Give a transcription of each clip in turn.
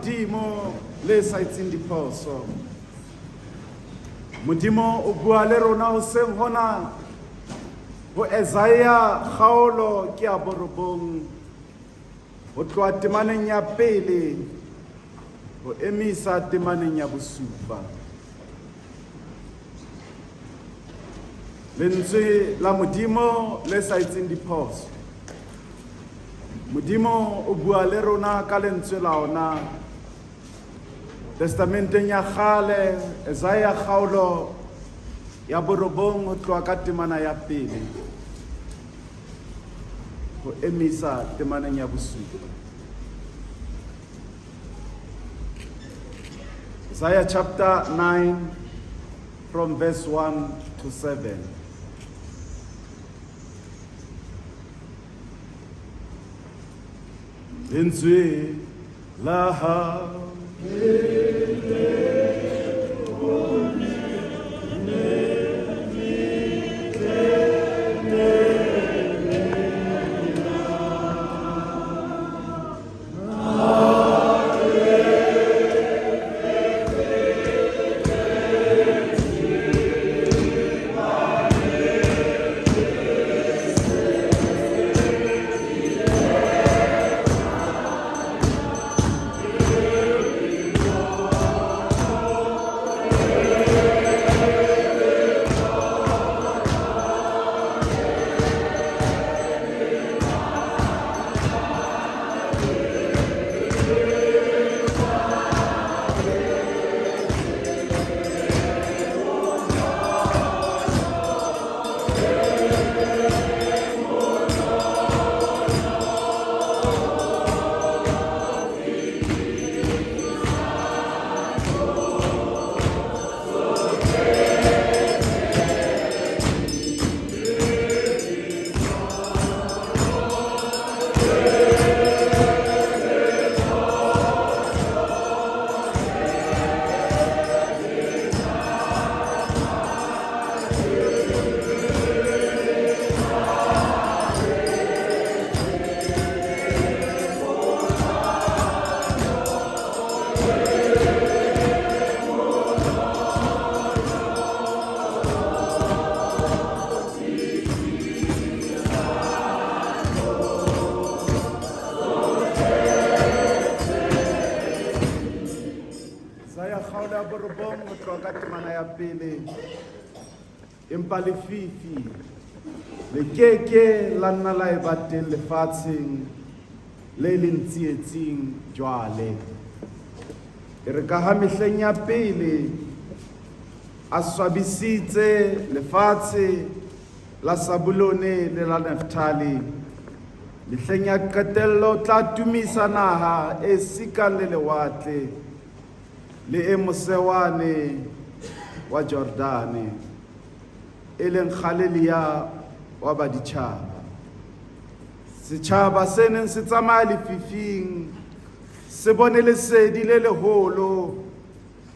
Modimo le sa etseng diphoso. Modimo o bua le rona hoseng hona ho Esaia kgaolo ke ya borobong ho tloha temaneng ya pele ho emisa temaneng ya bosupa. Lentswe la Modimo le sa etseng diphoso. Modimo o bua le rona ka lentswe la ona Testamenteng ya kgale, Esaia kgaolo ya borobong ho tloha ka temana ya pele ho emisa temaneng ya bosupa. Isaiah chapter 9 from verse 1 to 7. Lentswe la hao. Isaiah kgaolo ya borobong ho tloha ka temana ya pele. Empa lefifi le ke ke la nna la eba teng lefatsheng le leng tsietsing jwale. E re ka ha mehleng ya pele a swabisitse lefatshe la Sabulone le la Nefthali, mehleng ya qetello o tla tumisa naha e sikang le lewatle le e mosewane wa Jordane, e leng Galilea wa baditjhaba. Setjhaba se neng se tsamaya lefifing se bone lesedi le leholo,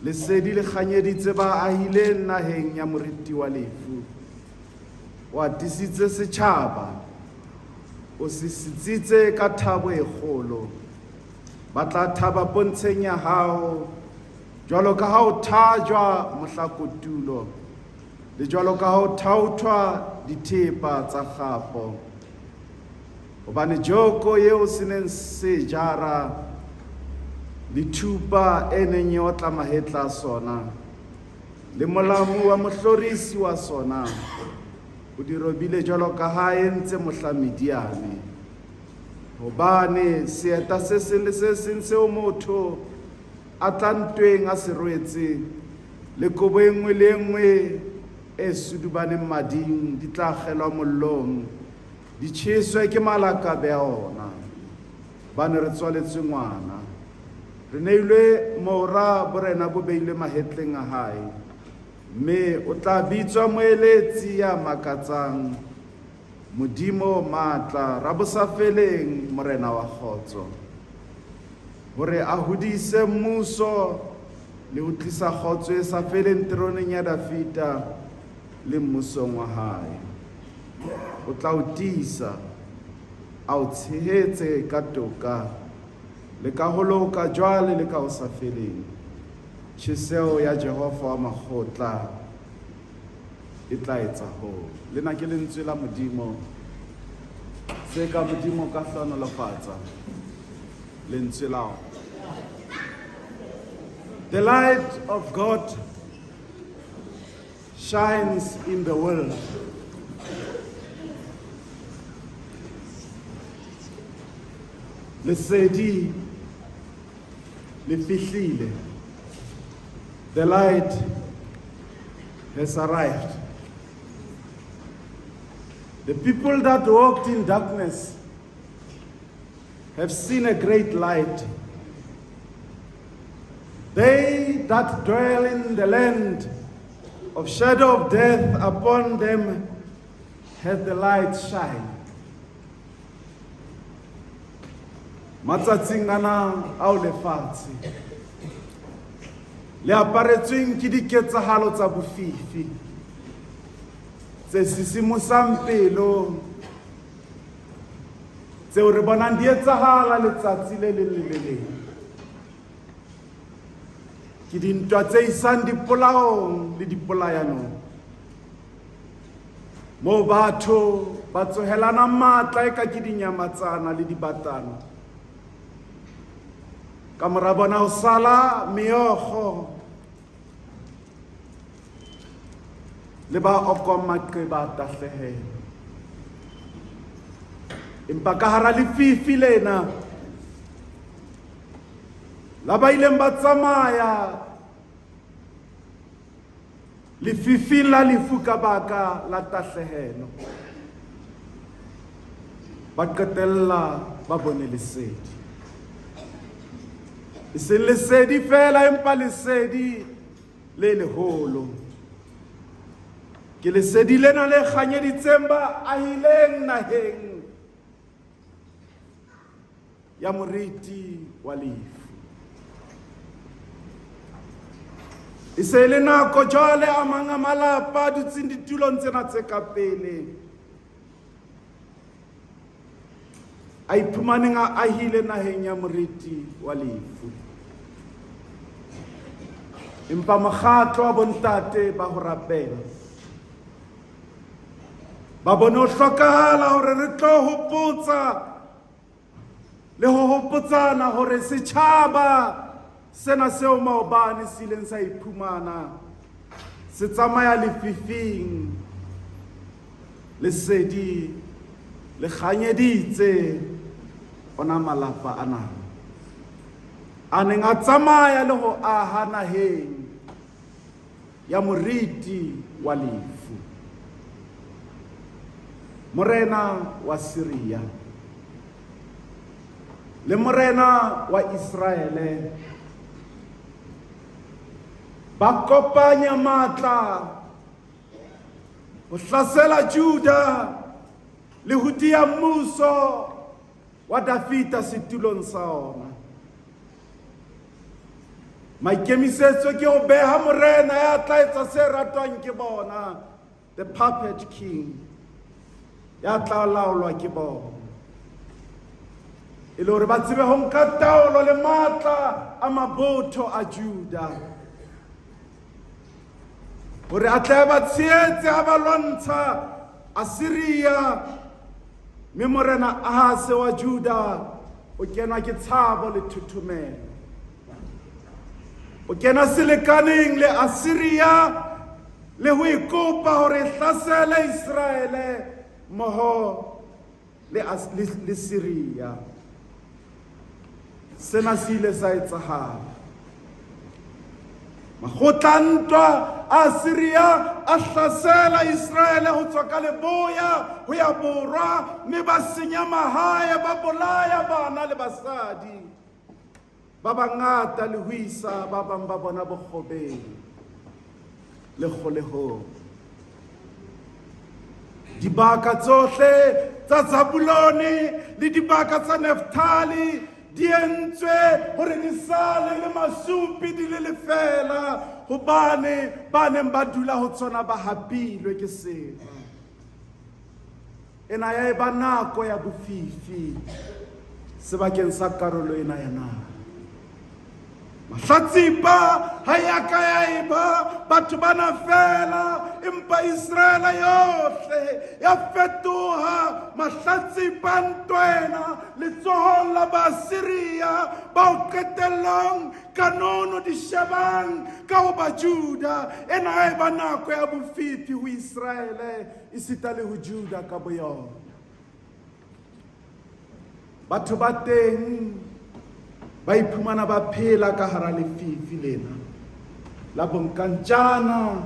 lesedi le kganyeditse ba ahileng naheng ya moriti wa lefu. O atisitse setjhaba, o se sitsitse ka thabo e kgolo. Ba tla thaba pontsheng ya hao jwalo ka ha o thajwa mohla kotulo, le jwalo ka ha o thaothwa dithepa tsa kgapo. Hobane joko eo se neng se jara le thupa e neng e otla mahetla a sona le molamu wa mohlorisi wa sona o di robile jwalo ka ha e entse mohla Midiane. Hobane seeta se seng le se seng seo motho a tla ntweng a se rwetse, le kobo e nngwe le e nngwe e sudubaneng mading di tla akgelwa mollong, di tjheswe ke malakabe a ona. Hobane re tswaletswe ngwana, re neilwe mora, borena bo beilwe mahetleng a hae, mme o tla bitswa Moeletsi ya Makatsang, Modimo matla, Rabosafeleng, Morena wa kgotso, hore a hodise mmuso le ho tlisa kgotso e sa feleng teroneng ya Dafida le mmusong wa hae. O tla o tiisa, a o tshehetse ka toka. Le ka ho loka jwale le ka ho sa feleng. Tjheseho ya Jehova wa makgotla e tla etsa hoo. Lena ke lentswe la Modimo. Se ka Modimo ka hlohonolofatsa lentswe la ona. The light of God shines in the world. Lesedi le fihlile. The light has arrived. The people that walked in darkness have seen a great light. They that dwell in the land of shadow of death, upon them hath the light shine. Matsatsing ana ao lefatshe le aparetsweng ke diketsahalo tsa bofifi tse sisimosang pelo tseo re bonang di etsahala letsatsi le leng le le leng ke dintwa tse isang dipolaong le dipolayanong moo batho ba tsohelanang maatla e ka ke dinyamatsana le dibatana ka mora bona ho sala meokgo le ba okwang maqeba a tahlehelo empa ka hara lefifi lena la ba ileng ba tsamaya lefifing la lefu ka baka la tahlehelo ba qetella ba bone lesedi e seng lesedi fela empa lesedi le leholo ke lesedi lena le kganyeditseng ba ahileng naheng ya moriti wa lefu e se e le nako jwale a mang a malapa a dutseng ditulong tsena tse ka pele a iphumaneng a ahile naheng ya moriti wa lefu empa mokgatlo wa bontate ba ho rapela ba bone ho hlokahala hore re tlo hopotsa le ho hopotsana hore setjhaba sena seo maobane se ileng sa iphumana se tsamaya lefifing lesedi le kganyeditse ona malapa ana a neng a tsamaya le ho aha naheng ya moriti wa lefu morena wa Syria le morena wa Israele ba kopanya matla ho hlasela Juda le ho dia mmuso wa Dafita setulong sa ona. Maikemisetso ke ho beha morena ya tla etsa se ratwang ke bona, the puppet king, ya tla laolwa ke bona. E le hore ba tsebe ho nka taolo le matla a mabotho a Juda. Hore a tle ba tshehetse ha ba lwantsha Asiria mme morena Ahase wa Juda o kenwa ke tshabo le thothomelo. O kena selekaneng le Asiria le ho e kopa hore e hlasele Iseraele mmoho le, le, le Syria. Sena se ile sa etsahala. Makgotla a ntwa a Syria a hlasela Iseraele ho tswa ka leboya ho ya borwa mme ba senya mahae ba bolaya bana le basadi ba bangata le ho isa ba bang ba bona bokgobeng le kgolehong. Dibaka tsohle tsa Zabulone le dibaka tsa Nefthali di entswe hore di sale le masupi di le lefeela hobane ba neng ba dula ho tsona ba hapilwe ke sera. Ena ya eba nako ya bofifi. sebakeng sa karolo ena ya naha. Mahlatsipa ha ya ka ya eba batho bana feela, empa Iseraele yohle ya fetoha mahlatsipa ntwena letsohong la Baasiria bao qetellong kanono di shebang ka ho Bajuda. Ena ya eba nako ya bofifi ho Iseraele esita le ho Juda ka boyona. Batho ba teng ba iphumana ba phela ka hara lefifi lena la bonkantjana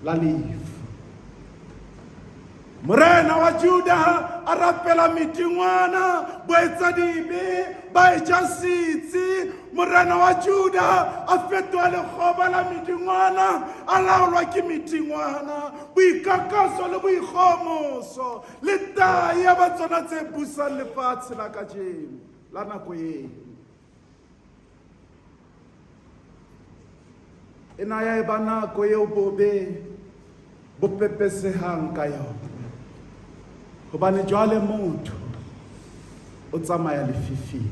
la lefu. Morena wa Juda a rapela medingwana, boetsadibe ba eja setsi. Morena wa Juda a fetoha lekgoba la medingwana, a laolwa ke medingwana, boikakaso le boikgohomoso le tae ya ba tsona tse busang lefatshe la kajeno la nako eo. Ena ya eba nako eo bobe bo pepesehang ka yona, hobane jwale motho o tsamaya lefifing.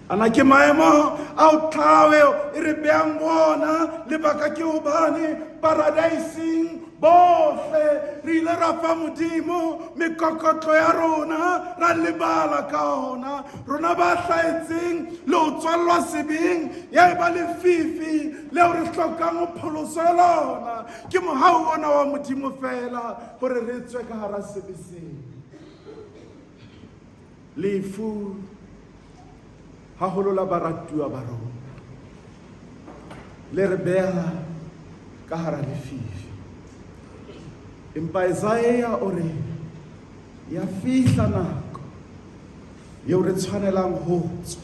Ana ke maemo ao tlhaho e re beang ona. Lebaka ke hobane paradaiseng bohle re ile ra fa Modimo mekokotlo ya rona, ra lebala ka ona. Rona ba hlahetseng le ho tswallwa sebeng, ya eba lefifi leo re hlokang ho pholoswa lona. Ke mohau ona wa Modimo feela hore re tswe ka hara sebe seo. Lefu haholo la baratuwa ba rona le re beha ka hara lefifi. Empa Isaiah o re ya fihla nako eo re tshwanelang ho tswa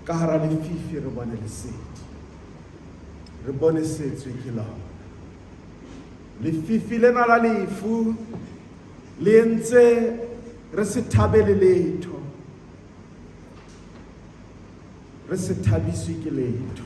ka hara lefifi, re bone lesedi, re bone setswe ke lona. Lefifi lena la lefu le entse re se thabele letho, re se thabiswe ke letho.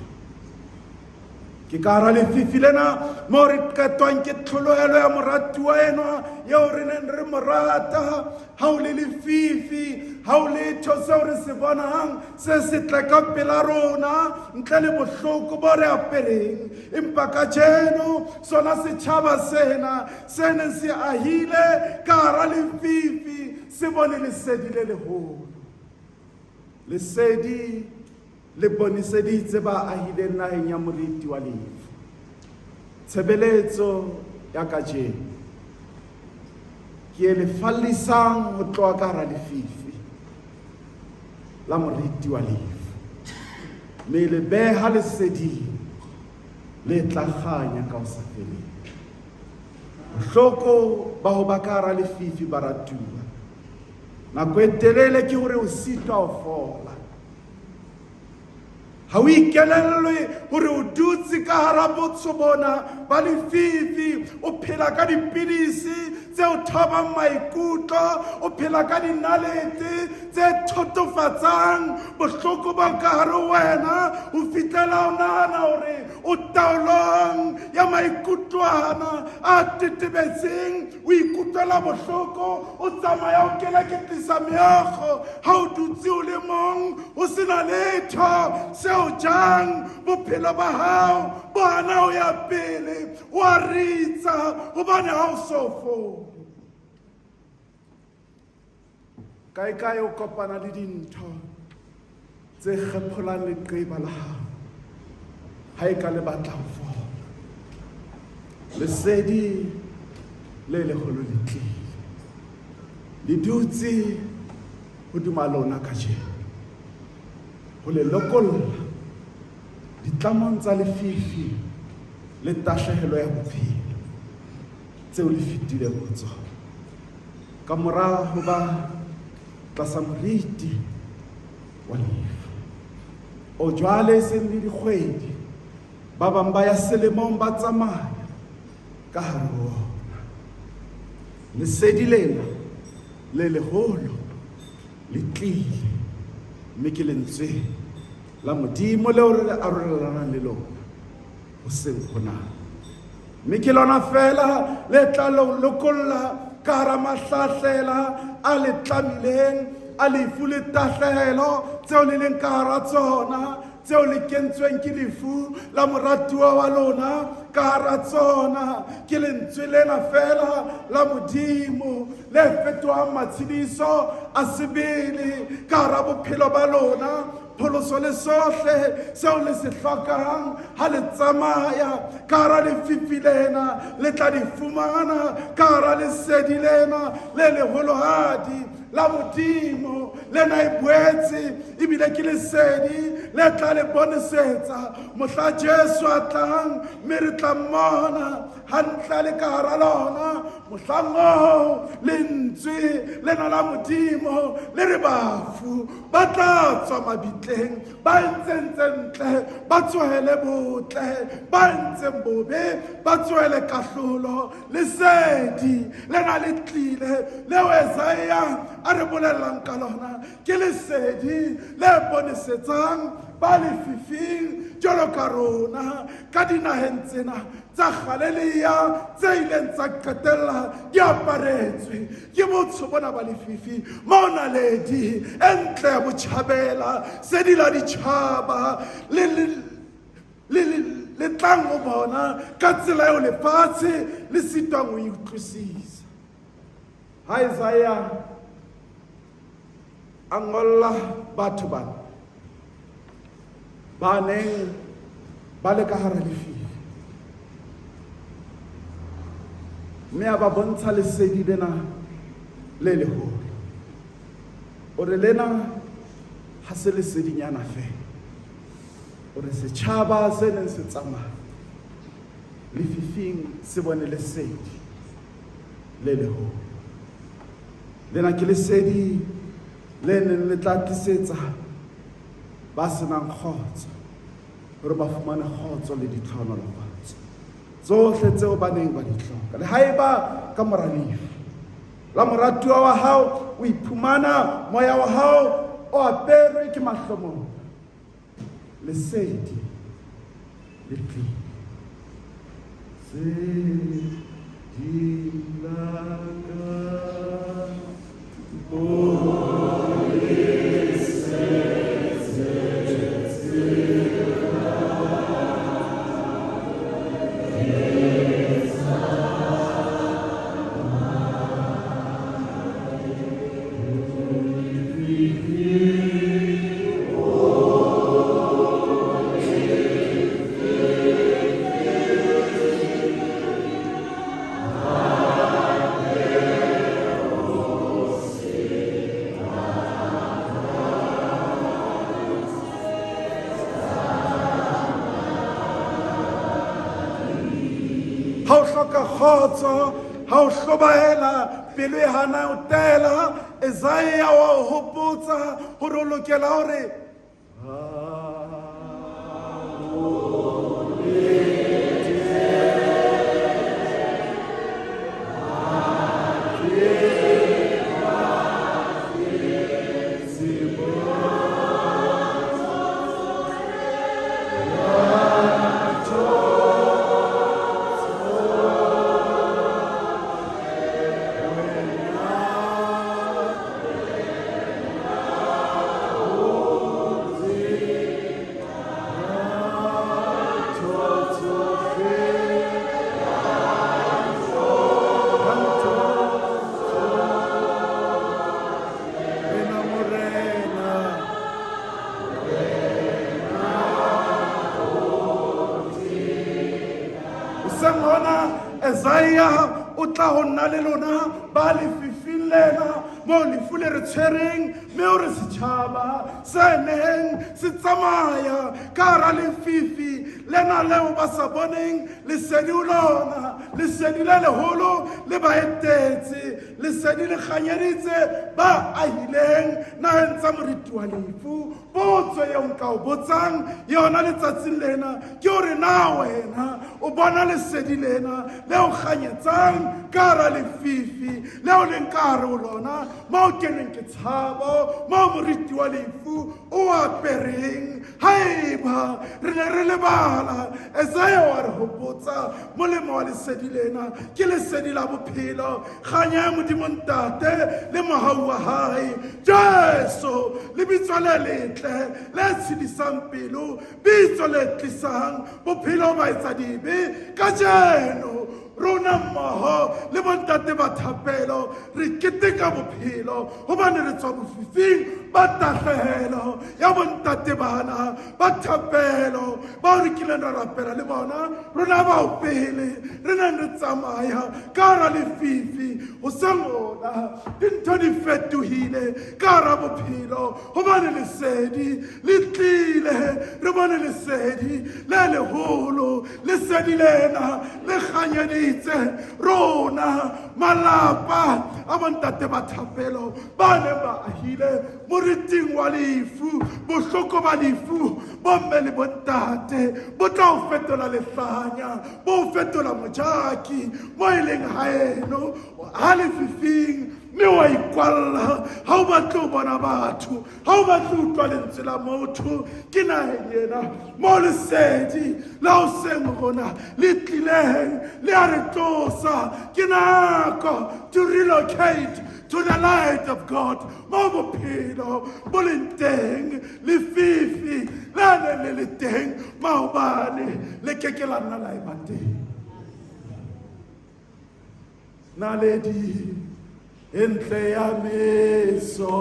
Ke ka hara lefifi lena moo re qetwang ke tlholohelo ya moratuwa enwa eo re neng re mo rata. Ha o le lefifi, ha o letho seo re se bonang se setle ka pela rona ntle le bohloko bo re apereng. Empa kajeno sona setjhaba sena se neng se ahile ka hara lefifi se bone lesedi le leholo. Lesedi le boniseditse ba ahileng naheng ya moriti wa lefu. Tshebeletso ya kajeno ke e le fallisang ho tloha ka hara lefifi la moriti wa lefu, mme le beha leseding le tla kganya ka ho sa feleng. Bohloko ba ho ba ka hara lefifi, baratuwa, nako e telele ke hore o sitwa ho fola. Ha o ikelellwe hore o dutse ka hara botsho bona ba lefifi, o phela ka dipidisi tse o thobang maikutlo, o phela ka dinalete tse thotofatsang bohloko ba ka hare ho wena, ho fihlela o nahana hore o taolong ya maikutlwana a tetebetseng, o ikutlwela bohloko, o tsamaya o keleketlisa meokgo ha o dutse o le mong, o sena letho se o jang. Bophelo ba hao bo hana ho ya pele, o a ritsa hobane ha o so fole. Kae kae o kopana le dintho tse kgepholang leqeba la hao ha e ka le batla ho fola. Lesedi le leholo le tlile, le dutse hodima lona kajeno ho le lokolla ditlamong tsa lefifi le tahlehelo ya bophelo tseo le fetileng ho tsona ka mora ho ba tlasa moriti wa lefu. O jwale e seng le dikgwedi, ba bang ba ya selemong ba tsamaya ka hare ho ona. Lesedi lena le leholo le tlile, mme ke lentswe la Modimo leo re le arolelanang le lona hoseng hona. Mme ke lona feela le tla lokolla ka hara mahlahlela a le tlamileng a lefu le tahlehelo tseo le leng ka hara tsona tseo le kentsweng ke lefu la moratuwa wa lona ka hara tsona ke lentswe lena fela la modimo le fetohang matshediso a sebele ka hara bophelo ba lona pholoso le sohle seo le se hlokang ha le tsamaya ka hara lefifi lena le tla di fumana ka hara lesedi lena le leholohadi la modimo lena e boetse ebile ke lesedi le tla le bonesetsa mohla jesu a tlang mme re tla mmona hantle le ka hara lona mohlang oo lentswe lena la modimo le re bafu ba tla tswa mabitleng ba ntseng tse ntle ba tsohele botle ba ntseng bobe ba tsohele kahlolo lesedi lena le tlile leo esaia a re bolellang ka lona ke lesedi le bonesetsang ba lefifing jalo ka rona ka dinaheng tsena tsa galelea tse ileng tsa qetella di aparetswe ke botsho bona ba lefifi mo naledi e ntle ya botjhabela sedi la ditjhaba le le tlang ho bona ka tsela eo lefatshe le sitwang ho e utlwisisa ha Isaiah a ngolla batho bana ba neng ba le ka hara lefifi mme a ba bontsha lesedi lena le leholo o re lena ha se lesedinyana fela o re setjhaba se neng se tsamaya lefifing se bone lesedi le leholo lena ke lesedi le neng le tla tlisetsa ba senang kgotso hore ba fumane kgotso le ditlhohonolofatso tsohle tseo ba neng ba di hloka le haeba ka mora lefu la moratuwa wa hao o iphumana moya wa hao o aperwe ke mahlomola lesedi le tlile sedi la ka ha o hloka kgotso ha o hlobaela pelo e hana o tela Esaia wa o hopotsa hore o lokela hore Esaia o tla ho nna le lona ba lefifing lena moo lefu le re tshwereng mme o re setšhaba se neng se tsamaya ka hara lefifi lena leo ba sa boneng lesedi o lona lesedi le leholo le ba etetse lesedi le kganyeditse ba ahileng naheng tsa moriti wa lefu potso eo nka o botsang yona letsatsing lena ke gore na wena o bona lesedi lena le o kganyetsang ka gara lefifi leo leng ka gare o lona mo o keneng ke tshabo mo moriti wa lefu o apereng ga Haeba re ne re lebala, Esaya wa re hopotsa molemo wa lesedi lena ke lesedi la bophelo, kganya ya Modimo Ntate le mohau wa hae Jesu, lebitso le letle le tshedisang pelo, bitso le tlisang bophelo ba etsa dibe. Kajeno rona mmoho le bontate ba thapelo re keteka bophelo, hobane re tswa bofifing ba tahlehelo ya bontate bana ba thapelo bao re kileng ra rapela le bona. Rona bao pele re neng re tsamaya ka hara lefifi, hoseng ona dintho di fetohile ka hara bophelo, hobane lesedi le tlile. Re bone lesedi le leholo, lesedi lena le kganyeditse rona malapa a bontate ba thapelo ba neng ba ahile moriting wa lefu. Bohloko ba lefu, bomme le bontate, bo tla o fetola lehlanya, bo o fetola mojaki mo e leng haeno ha lefifing, mme wa ikwalla, ha o batle ho bona batho, ha o batle ho utlwa lentswe la motho. Ke naheng ena mo lesedi la o seng rona le tlileng le a re tlosa. Ke nako to relocate to the light of God, mo bophelo bo leng teng. Lefifi le neng le le teng maobane le keke la nna la eba teng. Naledi e ntle ya meso,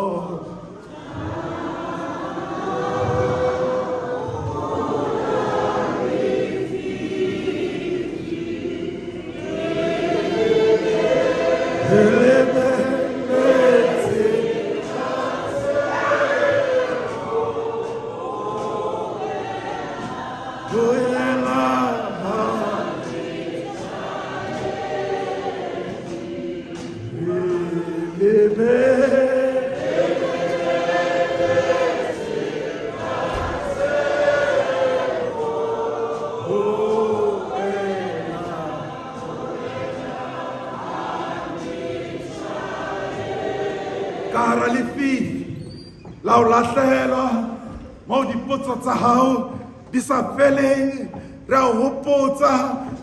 re lebeletse boela re lebe. Ka hara lefifi la o lahlehelwa, moo dipotso tsa hao di sa feleng, re a hopotsa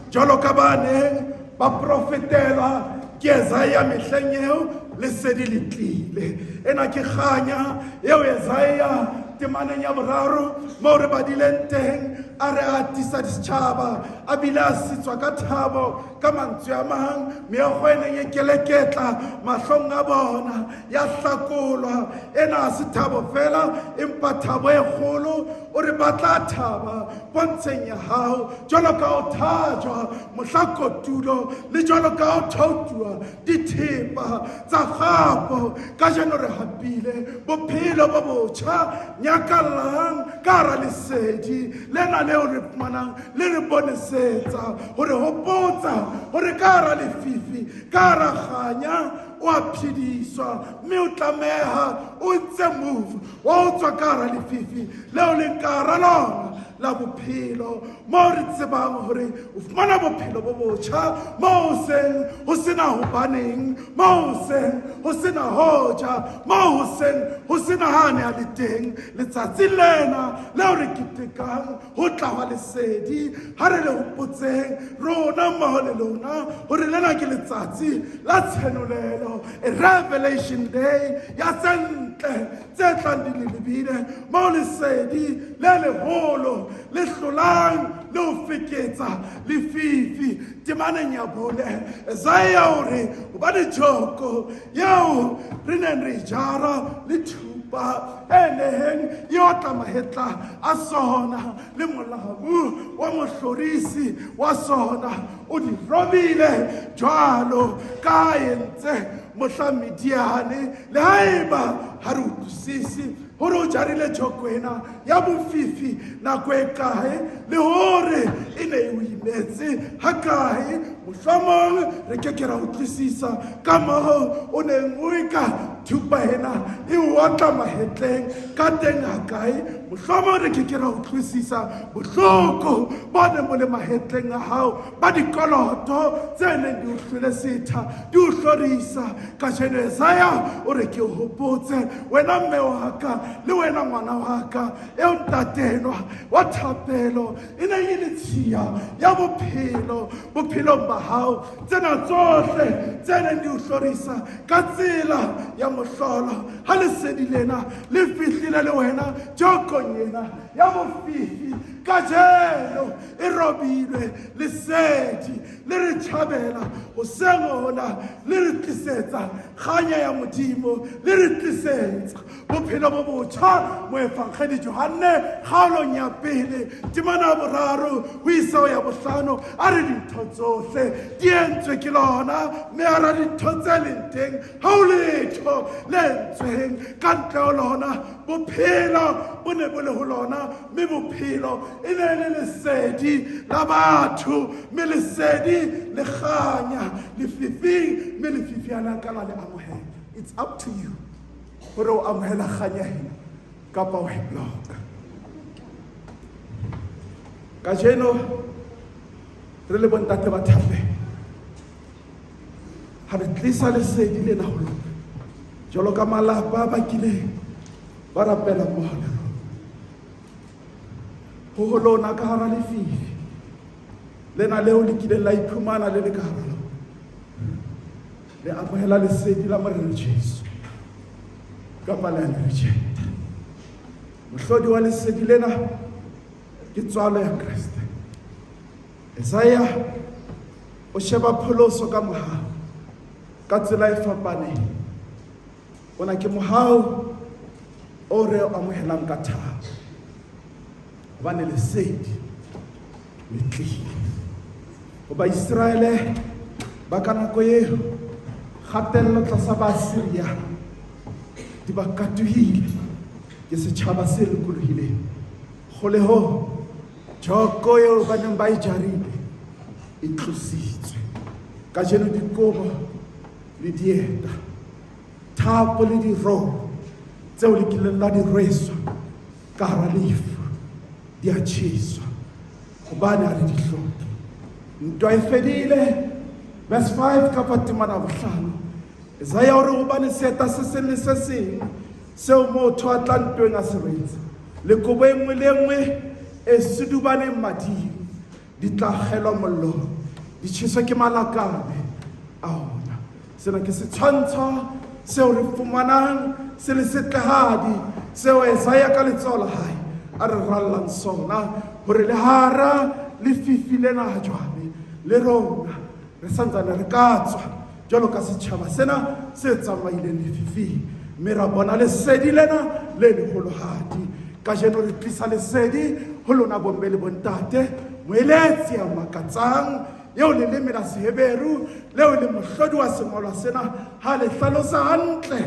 jwalo ka ba neng ba profetelwa ke Esaia mehleng eo, lesedi le tlile. Ena ke kganya eo Esaia temaneng ya boraro moo re badileng teng a re a atisa ditjhaba, a bile a sitswa ka thabo. Ka mantswe a mang, meokgo e neng e keleketla mahlong a bona ya hlakolwa. Ena ha se thabo fela, empa thabo e kgolo. O re ba tla thaba pontsheng ya hao jwalo ka o thajwa mohla kotulo, le jwalo ka o thautuwa dithepa tsa kgapo. Kajeno re hapile bophelo bo botjha. Nyakallang ka hara lesedi lena leo re fumanang le re bonesetsa hore hopotsa hore ka hara lefifi, ka hara kganya, o a phediswa, mme o tlameha o ntse move wa o tswa ka hara lefifi leo leng ka hara lona la bophelo, moo re tsebang hore o fumana bophelo bo botjha, moo ho seng ho sena hobaneng, moo ho seng ho sena hoja, moo ho seng ho sena ha ne a le teng. Letsatsi lena leo re ketekang ho tla hwa lesedi, ha re le hopotseng rona mmoho le lona hore lena ke letsatsi la tshenolelo, a revelation day ya tse ntle tse tlang di le lebile, moo lesedi le leholo le hlolang le ho feketsa lefifi. Temaneng ya bone, Esaia o re hobane joko eo re neng re jara le thupa e neng e otla mahetla a sona le molamu wa mohlorisi wa sona, o di robile jwalo ka entse mohla Midiane. Le haeba ha re utlwisise hore o jarile joko ena ya bofifi nako e kae, le hore e ne e o imetse hakae, mohlomong re ke ke ra utlwisisa ka moo o neng o e ka thupa ena e o otla mahetleng ka teng hakae. Mohlomong re ke ke ra utlwisisa bohloko bo neng bo le mahetleng a hao ba dikoloto tse neng di o hlwele setha, di o hlorisa. Kajeno Esaya o re ke o hopotse, wena mme wa ka le wena ngwana wa ka, eo ntatenwa wa thapelo e neng e le tshiya ya bophelo bophelong ba hao. Tsena tsohle tse neng di o hlorisa ka tsela ya mohlolo, ha lesedi lena le fihlile le wena jokong ena ya bofifi, kajeno e robilwe. Lesedi le re tjhabela hoseng hona, le re tlisetsa kganya ya Modimo, le re tlisetsa bophelo bo botjha. Moefangedi Johanne kgaolong ya 1 temana ya 3 ho isa ho ya 5 a re dintho tsohle di entswe ke lona, mme hara dintho tse leng teng ha ho letho le entsweng ka ntle ho lona. Bophelo bo ne bo le ho lona, mme bophelo e ne le lesedi la batho, mme lesedi le kganya lefifing, mme lefifi ha le a ka la le amohela. It's up to you hore o amohela kganya ena kapa o e blocka. Kajeno re le bontate ba thapelo, ha re tlisa lesedi lena ho lona jwalo ka malapa a bakileng ba rapela mmoho le rona, ho lona ka hara lefifi lena leo le kileng la iphumana le le ka hara lona, le amohela lesedi la Morena Jesu kapa le a le rejecta. Mohlodi wa lesedi lena ke tswalo ya Kreste. Isaiah o sheba pholoso ka mohau ka tsela e fapaneng. Ona ke mohau o re o amohelang ka thabo, hobane lesedi le tlile. Ho Baiseraele ba ka nako eo, kgatello tlasa Baasiria di ba katohile, ke setjhaba se lokolohileng kgolehong. Joko eo ba neng ba e jarile e tlositswe. Kajeno dikobo le dieta, thapo le dirolo tseo le kileng la di rweswa ka hara lefu di a tjheswa, hobane ha re di hloke. Ntwa e fedile. Verse 5 kapa temana 5, Isaiah o re hobane seeta se seng le se seng seo motho a tla ntweng a se rwetse, le kobo e nngwe le e nngwe e sudubaneng mading, di tla kgelwa mollong, di tjheswe ke malakabe a ona. Sena ke setshwantsho seo re fumanang se le setlehadi, seo Isaiah ka letsoho la hae a re rallang sona, hore le hara lefifi lena ha jwale le rona re santsane re ka tswa jwalo ka setjhaba sena se tsamaileng lefifing, mme ra bona lesedi lena le leholohadi. Kajeno re tlisa lesedi ho lona bomme le bontate, moeletsi ya makatsang eo leleme la Seheberu leo le mohlodi wa sengolwa sena ha le hlalosa hantle,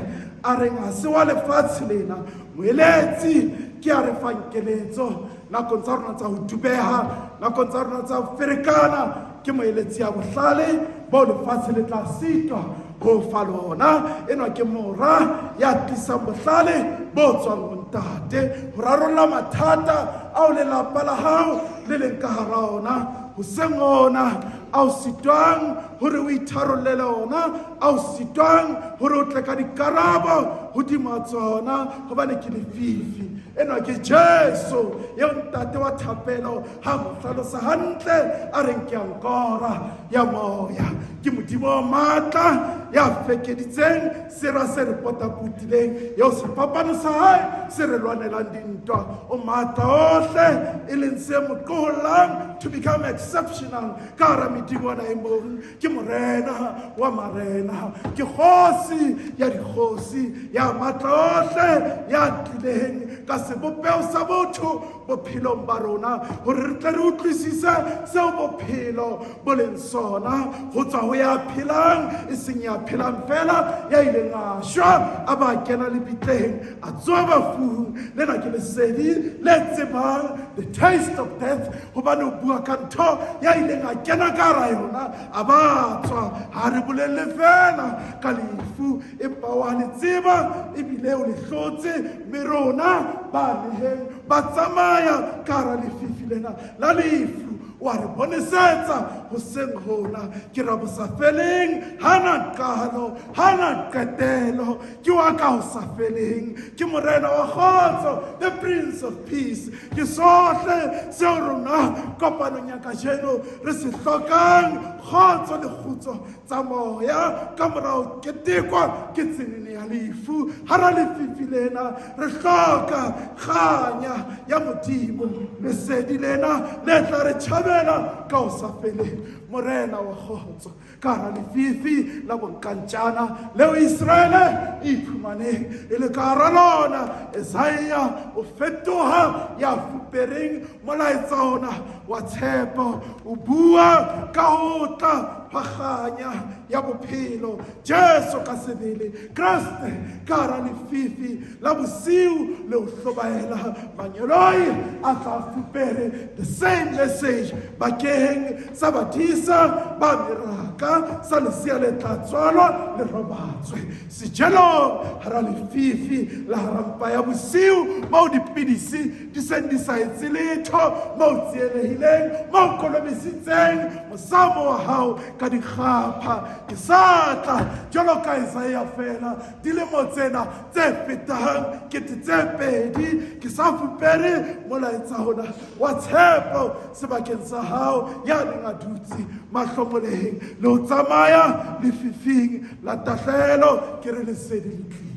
a reng ha se wa lefatshe lena. Moeletsi ke a re fang keletso nakong tsa rona tsa ho dubeha, nakong tsa rona tsa ho ferekana. Ke moeletsi ya bohlale bo lefatshe le tla sitwa ho fa lona. Enwa ke mora ya tlisang bohlale bo tswang ho ntate ho rarolla mathata ao lelapa la hao le leng ka hara ona. Hoseng ona ao sitwang hore o itharollele ona, ao sitwang hore o tle ka dikarabo hodima tsona, hobane ke lefifi. Enwa ke Jesu eo ntate wa thapelo ha mo hlalosa hantle a reng ke ankora ya moya, ke Modimo o matla ya fekeditseng sera se re potapotileng, eo sefapano sa hae se re lwanelang dintwa. O matla ohle, e leng se mo qohollang to become exceptional ka hara medingwana e mong. Ke morena wa marena, ke kgosi ya dikgosi, ya matla ohle, ya tlileng ka sebopeho sa botho bophelong ba rona, hore re tle re utlwisise seo bophelo bo leng sona, ho tswa ho ya phelang, e seng ya phelang fela, ya ileng a shwa a ba kena lebitleng, a tsoha bafung. Lena ke lesedi le tsebang the taste of death, hobane o bua ka ntho ya ileng a kena ka hara yona a ba tswa. Ha re bolelle fela ka lefu, empa wa le tseba ebile o le hlotse, mme rona ba neheng ba tsamaya ka hara lefifi lena la lefu. Wa re bonesetsa hoseng hona, ke ra bosafeleng, hana qalo, hana qetelo, ke wa ka ho sa feleng, ke morena wa kgotso, the Prince of Peace. Ke sohle seo rona kopanong ya kajeno re se hlokang, kgotso le kgutso tsa moya ka morao ketekwa ke tsenene ya lefu. Hara lefifi lena re hloka kganya ya Modimo, lesedi lena le tla re tjhabela ka ho sa feleng, morena wa kgotso. Ka hara lefifi la bonkantjana leo Iseraele e iphumaneng e le ka hara lona, Esaia o fetoha ya fupereng molaetsa ona wa tshepo. O bua ka ho tla hwa kganya ya bophelo, Jesu ka sebele, Kreste. Ka hara lefifi la bosiu le ho hlobaela, mangeloi a tla fupere the same message bakeng sa badisa ba meraka, sa lesea le tla tswalwa le robatswe sejelong. Hara lefifi la hara mpa ya bosiu, moo dipidisi di seng di sa etse letho, moo tsielehileng, moo kolobisitseng mosamo wa hao ka dikgapha, ke sa tla jwalo ka Isaiah fela dilemo tsena tse fetang 2000, ke sa fupere molaetsa hona wa tshepo sebakeng sa hao ya neng a dutse mahlomoleng le ho tsamaya lefifing la tahlehelo. Ke re lesedi le tlile.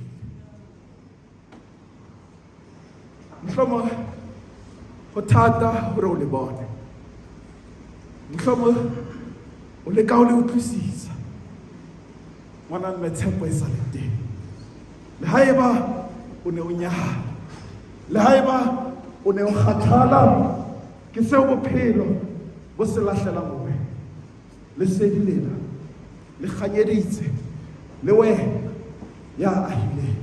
Mohlomong ho thata hore o le bone, mohlomong o leka ho le utlwisisa. Ngwana mme, tshepo e sa le teng. Le haeba o ne o nyahama, le haeba o ne o kgathala ke seo bophelo bo se lahlelang ho wena, lesedi lena le kganyeditse le wena ya ahileng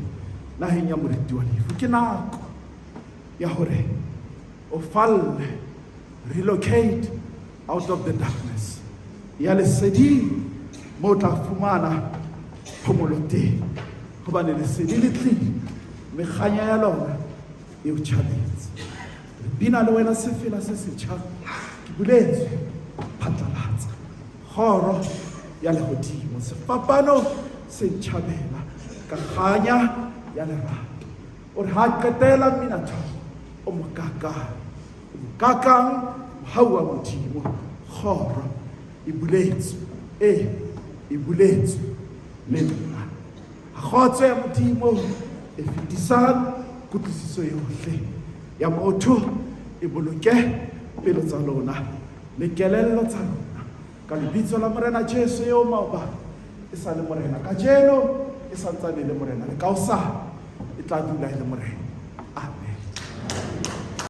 naheng ya moriti wa lefu. Ke nako ya hore o falle, relocate out of the darkness, ya leseding mo o tla fumana phomolo teng, hobane lesedi le tlile, mme kganya ya lona e o tjhabetse. Re bina le wena sefela se setjha, ke buletswe phatlalatsa kgoro ya lehodimo, sefapano se ntjhabela ka kganya ya lerato. O re ha qetela mminatho o mokakang, o mokakang mohau wa Modimo, kgoro e buletswe, e e buletswe le nna. Kgotso ya Modimo e fetisang kutlwisiso yohle ya motho e boloke pelo tsa lona le kelello tsa lona ka lebitso la Morena Jesu, eo maobane e sa le Morena, kajeno e sa ntsane e le Morena, le ka hosane e tla dula e le Morena.